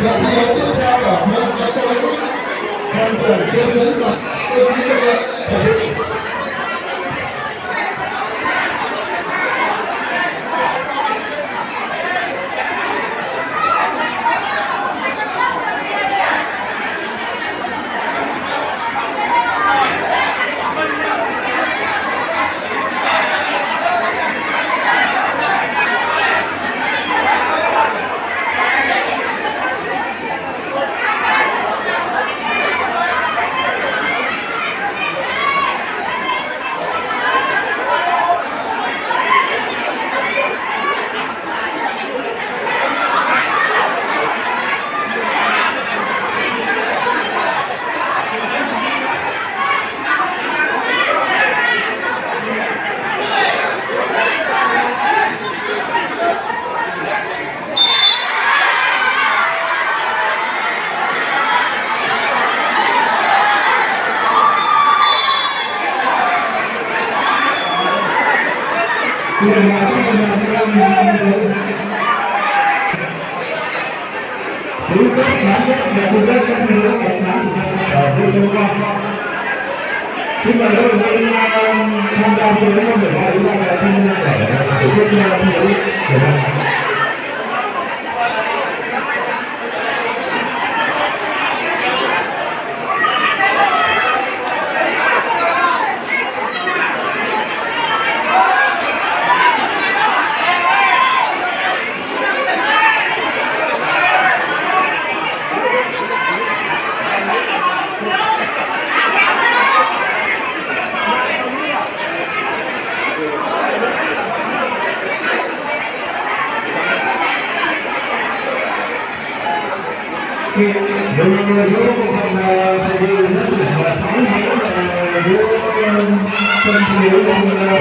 Chào thi đấu tiếp theo ở môn kéo cối, giải thưởng chiến tuyến đoạt cúp quốc gia. Tứ cấp bán kết và chung kết sẽ thi đấu vào sáng chủ nhật ở Rio Grande. Xin mời các thành viên, ờ, tham gia thi đấu môn thể thao chúng ta sẽ xin, ờ, tổ chức, ờ, thi đấu. Được rồi, số một phần, ờ, phần thi rất là sáu mươi, ờ, của, ờ, sân thi đấu của mình, ờ,